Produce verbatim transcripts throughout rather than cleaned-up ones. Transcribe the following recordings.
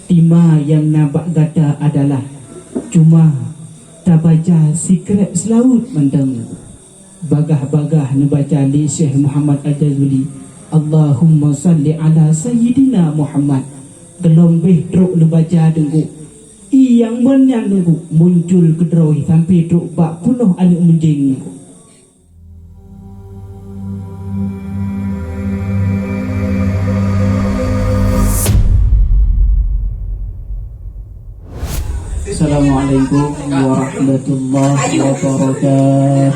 Tima nyang na bak gata adalah cuma tabaca sikrek seulaweuet mantong. Bagaih-bagaih neubaca lé Syekh Muhammad Al-Jazuli, "Allahumma salli ala Sayyidina Muhammad." Geulom béh trok neubaca Teungku. Ié nyang ban nyan Teungku muncul keudroe sampoe trok bak peunoh aneuk meunjéng Teungku. Assalamualaikum warahmatullahi wabarakatuh.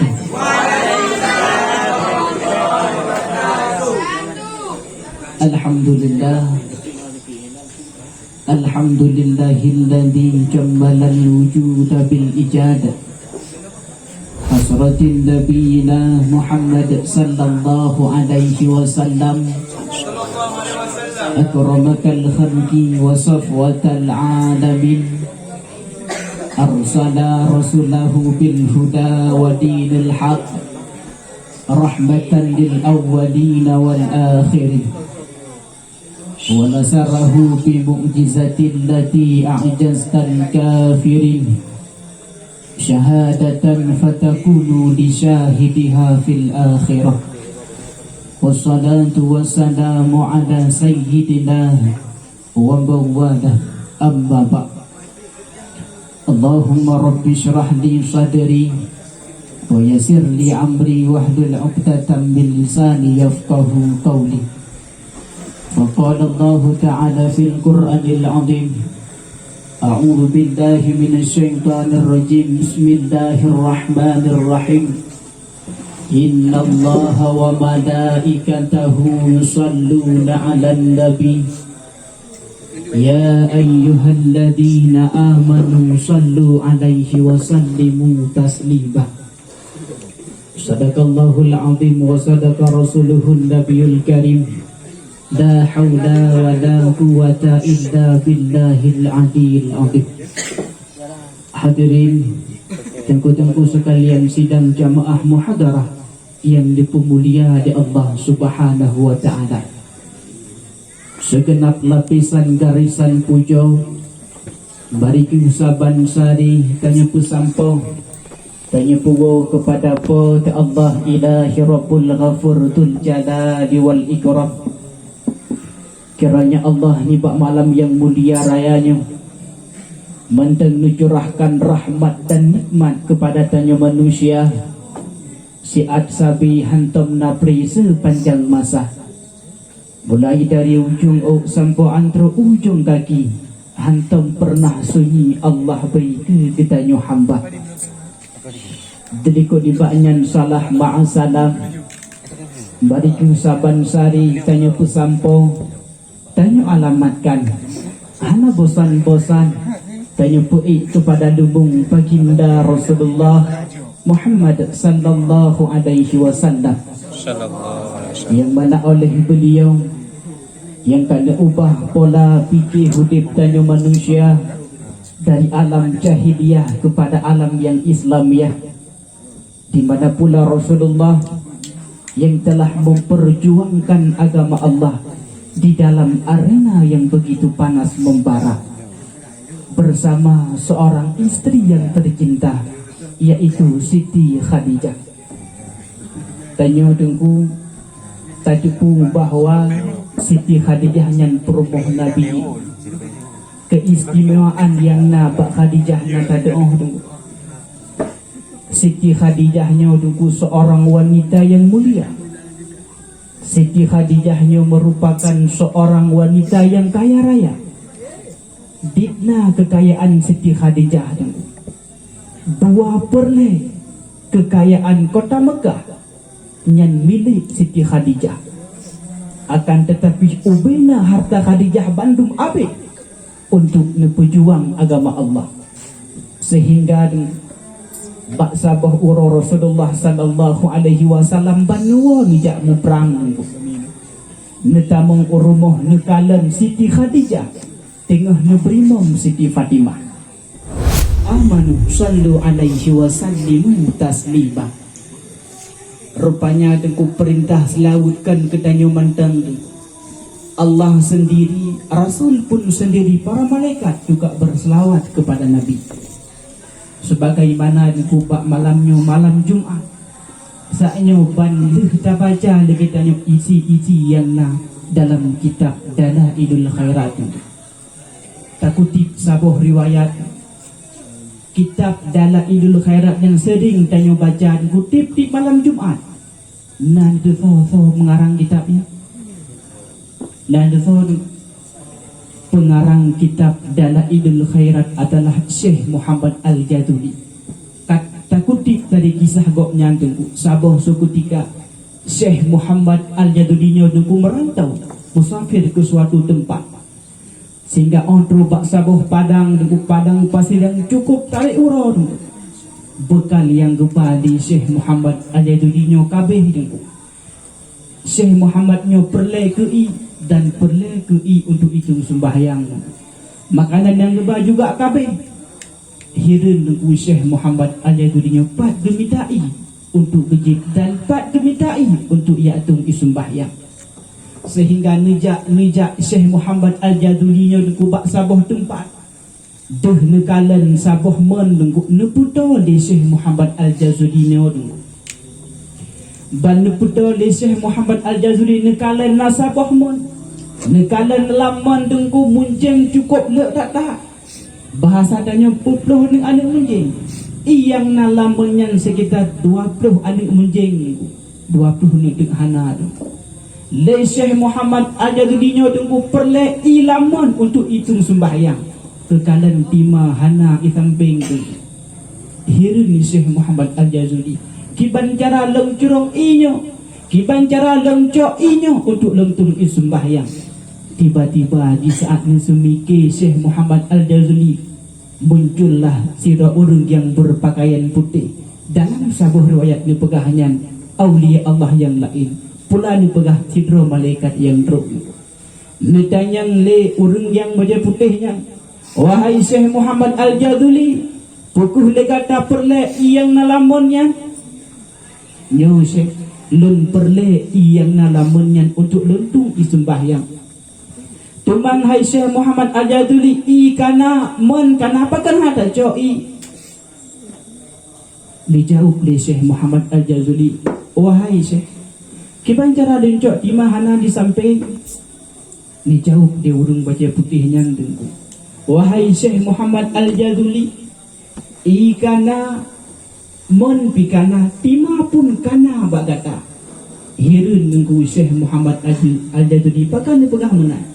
Alhamdulillah. Alhamdulillahilladzi jammalal wujuda bil ijad. Hasratin nabiyina Muhammad sallallahu alaihi wasallam. Akramakal khalqi wa safwatal alamin. Arsala rasulahu bil huda wa dinil haq. Rahmatan lil awwalina wal akhirin. Wa nasarahu bi mu'jizatil lati a'jaztal kafirin. Syahadatan fatakunu li syahidiha fil akhirah. Wassalatu wassalamu ala sayyidina wa mawwala, amma ba'd. Allahumma rabbi shrah li sadri wa yassir li amri wahlul 'uqdatam min lisani yafqahu qawli. Wa qala Allahu ta'ala fil Qur'anil 'azim. A'udzu billahi minasy syaithanir rajim. Bismillahirrahmanirrahim. Innallaha wa malaikatahu yusalluna 'alan nabi. Ya ayyuhalladzina amanu sallu 'alaihi wa sallimu taslima. Sadaqallahul 'azim wa sadaqa rasuluhun nabiyul karim. La haula wa la quwwata illa billahil 'aliyyil 'azim. Hadirin, teungku-teungku sekalian sidang jamaah muhadarah yang dipeumulia di Allah Subhanahu wa Ta'ala. Segenap lapisan garisan pujoe bari keu saban sari tanyoe peusampoe, tanyoe puwoe keupada Po teu Allah Ilahi Rabbul Ghafur Dzul Jalali wal Ikram. Kiranya Allah nibak malam nyang mulia raya nyoe mantong neucurahkan rahmat dan nikmat keupada tanyoe manusia, siat sabe hantom na pri seupanjang masa. Mulai dari ujong ôk sampoe antroe ujong gaki, hantom peureunah sunyi Allah bri keu geutanyoe hamba. Dilikot nibak nyan salam ma'asalam, bari keu saban sari tanyoe peusampoe, tanyoe alamatkan. Hana bosan-bosan tanyoe peuék keupada lumbong Baginda Rasulullah Muhammad sallallahu alaihi wasallam. Sallallahu alaihi wasallam. Nyang mana oleh beliau nyang ka neuubah pola pike udeb tanyoe manusia dari alam jahiliyah keupada alam nyang Islamiah, di mana pula Rasulullah yang telah memperjuangkan agama Allah di dalam arena yang begitu panas membara bersama seorang istri yang tercinta, yaitu Siti Khadijah. Tanyoe Teungku tateupeue bahwa Siti Khadijah nyan peurumoh Nabi. Keistimewaan nyang na bak Khadijah na tadeuh Teungku. Siti Khadijah nyoe Teungku seorang wanita yang mulia. Siti Khadijah nyoe merupakan seorang wanita yang kaya raya. Dikna kekayaan Siti Khadijah Teungku, dua perlée kekayaan kota Mekah nyan milék Siti Khadijah. Akan tetapi ubena harta Khadijah bandum abéh untuk neupeujuang agama Allah. Sehingga bak saboh uroe Rasulullah sallallahu alaihi wasallam ban neuwoe neujak muprang. Neutamong u rumoh neukalon Siti Khadijah teungoh neubri mom Siti Fatimah. Amanu sallu alaihi wa sallimu taslima. Rupanya Teungku peurintah seulaweuet kon keu tanyoe mantong Teungku. Allah sendiri, Rasul pun sendiri, para malaikat juga berselawat kepada Nabi. Sebagaimana di bak malam nyoe, malam Jumat, saat nyoe ban lheueh tabaca lé geutanyoe isi-isi nyang na dalam kitab Dalailul Khairat. Takutip saboh riwayat, kitab Dalailul Khairat nyang sering tanyoe baca, kutip di malam Jumat. Na neuteusoe soe pengarang kitab nyan? Na neuteusoe? Pengarang kitab Dalailul Khairat adalah Syekh Muhammad Al-Jazuli. Ka takutip dari kisah gobnyan teungku, saboh seuketika Syekh Muhammad Al-Jazuli nyoe teungku merantau, musafir ke suatu tempat. Sehingga 'oh trok bak saboh padang, teungku, padang pasir nyang cukup tarék uroe, teungku. Beukal nyang geuba lé Syekh Muhammad Al-Jazuli nyoe ka abéh, teungku. Syekh Muhammad nyoe peureulée keu ié dan peureulée keu ié untuk itueng seumbahyang. Makanan nyang geuba juga ka abéh. Hireuen teungku, Syekh Muhammad Al-Jazuli nyoe pat geumita ié untuk geujieb dan pat geumita ié untuk ijak tueng ié seumbahyang. Sehingga neujak, neujak Syekh Muhammad Al-Jazuli nyoe teungku bak saboh teumpat. Deuh neukalon saboh mon teungku, neupeutoe lé Syekh Muhammad Al-Jazuli nyoe teungku. Ban neupeutoe lé Syekh Muhammad Al-Jazuli neukalon na saboh mon. Neukalon lam mon teungku munjeng cukup le that-that. Bahasa tanyoe peuet ploh aneuëk, aneuëk munjeng. Ié nyang na lam mon nyan sekitar dua ploh aneuëk munjeng, dua ploh aneuëk teuk hana teungku. Lé Syekh Muhammad Al-Jazuli nyoe teungku peureulée ié lam mon untuk itueng seumbahyang. Keukalon tima hana ié sampéng teungku. Hireuen Syekh Muhammad Al-Jazuli, "Kiban cara lôn curong ié nyoe? Kiban cara lôn cok ié nyoe untuk lôn tueng ié seumbahyang?" Tiba-tiba di saat neuseumike Syekh Muhammad Al-Jazuli, muncullah sidroe ureuëng nyang beupakaian putéh. Dalam saboh riwayat neupeugah nyan aulia Allah nyang laén, pula neupeugah sidroe malaikat nyang trok. Neutanyong lé ureuëng nyang bajée putéh nyan, "Wahai Syekh Muhammad Al-Jazuli, peu kheueh lé gata peureulée ié nyang na lam mon nyan?" "Nyoe, Syekh, lôn peureulée ié nyang na lam mon nyan untuk lôn tueng ié seumbahyang." "Teuma hai Syekh Muhammad Al-Jazuli, ié ka na, mon ka na, pakon hana tacok ié?" Neujaweueb lé Syekh Muhammad Al-Jazuli, "Wahai Syekh, kiban cara lôn cok tima hana di sampéng?" Neujaweueb lé ureuëng bajée putéh nyan teungku, "Wahai Syekh Muhammad Al-Jazuli, ié ka na, mon pih ka na, tima pun ka na bak gata." Hireuen teungku Syekh Muhammad Al-, Al-Jazuli, "Pakon neupeugah meunan?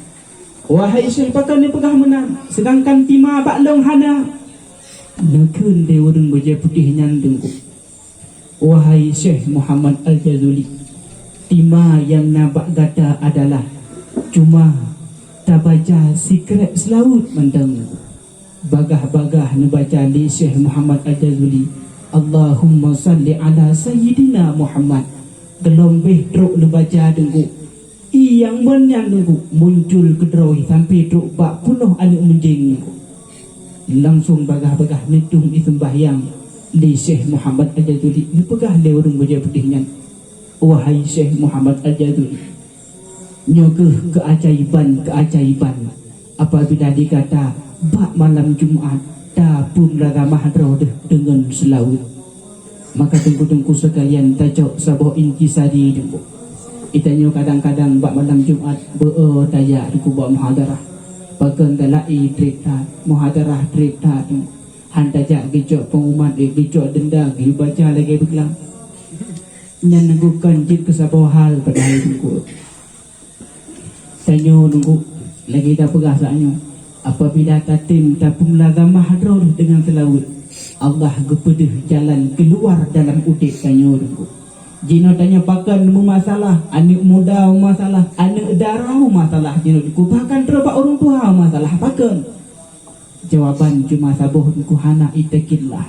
Wahai Syekh, pakon neupeugah meunan, seudangkan tima bak lôn hana?" Neukheun lé ureuëng bajée putéh nyan teungku, "Wahai Syekh Muhammad Al-Jazuli, tima nyang na bak gata adalah cuma tabaca sikrek seulaweuet mantong." Bagah-bagah neubaca lé Syekh Muhammad Al-Jazuli, "Allahumma salli ala Sayyidina Muhammad." Geulom béh trok neubaca teungku. Ié nyang mon nyan teungku muncul keudroe sampé trok bak peunoh aneuëk munjeng teungku. Langsong bagah-bagah neutueng ié seumbahyang lé Syekh Muhammad Al-Jazuli, neupeugah lé ureuëng bajée putéh nyan, "Wahai Syekh Muhammad Al-Jazuli, nyoe kheueh keuajaiban-keuajaiban apabila di gata bak malam Jumat tapeumulazamah droe deuh deungon seulaweuet." Maka teungku-teungku sekalian, tacok saboh intisari teungku. Geutanyoe kadang-kadang bak malam Jumat beu-o tajak teungku bak muhadarah. Pakon galak ié treb that, muhadarah treb that teungku. Han tajak geucok pengumuman, eh, geucok denda, geubaca lagée beuklam. Nyan teungku kon jeuet keu saboh hal padahai teungku. Tanyoe teungku, lagée tapeugah saat nyoe, apabila tatem tapeumulazamah droe deungon seulaweuet, Allah geupeudeuh jalan keuluar dalam udeb tanyoe teungku. Jinoe tanyoe pakon meumasalah, aneuëk muda meumasalah, aneuëk dara meumasalah jinoe teungku, bahkan trok bak ureuëng tuha meumasalah, pakon? Jawaban cuma saboh teungku, hana ittaqillah,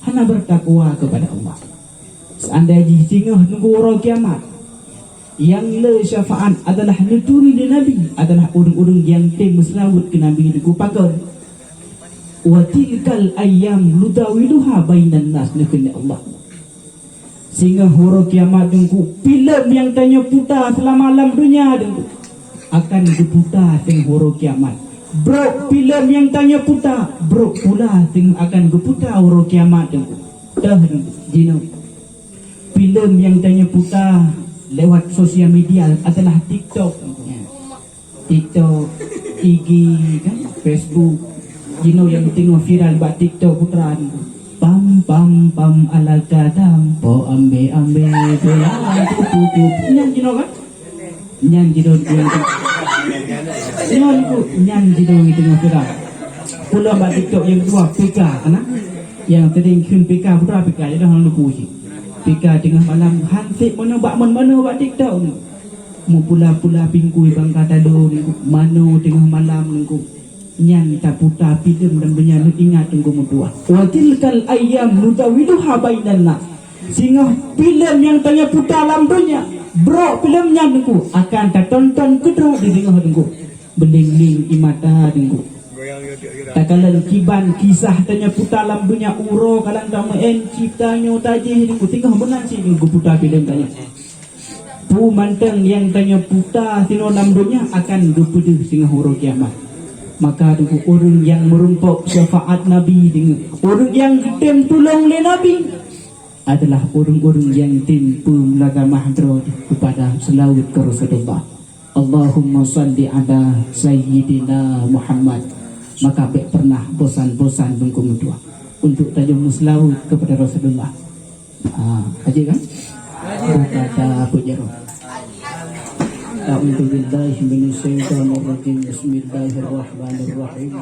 hana bertakwa kepada Allah. Seandai jih singoh teungku uroe kiamat, nyang le syafaat adalah neuturi lé Nabi adalah ureuëng-ureuëng nyang tem meuseulaweuet keu Nabi teungku, pakon? "Wa tilkal ayyam nudawiluha bainan nas," neukheun lé Allah. Singoh uroe kiamat teungku, filem nyang tanyoe puta seulama lam donya teungku, akan geuputa singoh uroe kiamat. Brok filem nyang tanyoe puta, brok pula singoh akan geuputa uroe kiamat teungku. Teuh jinoe. Filem nyang tanyoe puta lewat sosial media adalah TikTok. Ya. TikTok, I G, kan, Facebook. Jinoe nyang teungoh viral bak TikTok putra ni. Pam pam pam alakadam, po ambe ambe bola tutup. Nyan jinoe kan? Nyan jinoe nyang, nyan ku, nyan jinoe nyang teungoh viral. Pulang bak TikTok nyang dua P K, kan? Nyang teuring kheun P K putra, P K jinoe hana lupa cit. P K teungoh malam hansek manoe bak mon manoe bak TikTok ni. Meupula-pula pingkui bangka talo ni, manoe teungoh malam ni. Nyan taputa filem lam donya, lôn ingat teungku meutuah. Wa tilkal ayyam nudawiluha bainan nas. Singoh filem nyang tanyoe puta lam donya, brok filem nyan teungku akan tatonton keudroe di singoh teungku. Beuleng-leng ie mata teungku. Takalon kiban kisah tanyoe puta lam donya, uroe kalang tameu'en cit tanyoe tajih teungku, singoh meunan cit teungku puta filem tanyoe. Peue mantong nyang tanyoe puta sinoe lam donya akan geupeudeuh singoh uroe kiamat. Maka teungku ureuëng nyang meurumpok syafaat Nabi deungoe, ureuëng nyang geutem tulông lé Nabi adalah ureuëng-ureuëng nyang tem peumulazamah droe kepada seulaweuet keu Rasulullah. Allahumma salli ala Sayyidina Muhammad. Maka bék pernah bosan-bosan teungku meutuah untuk tajak meuseulaweuet kepada Rasulullah. Ha, aja kan? Buka ta apa jaroe. A'udzubillahi minasyaitonirrajim. Bismillahirrahmanirrahim.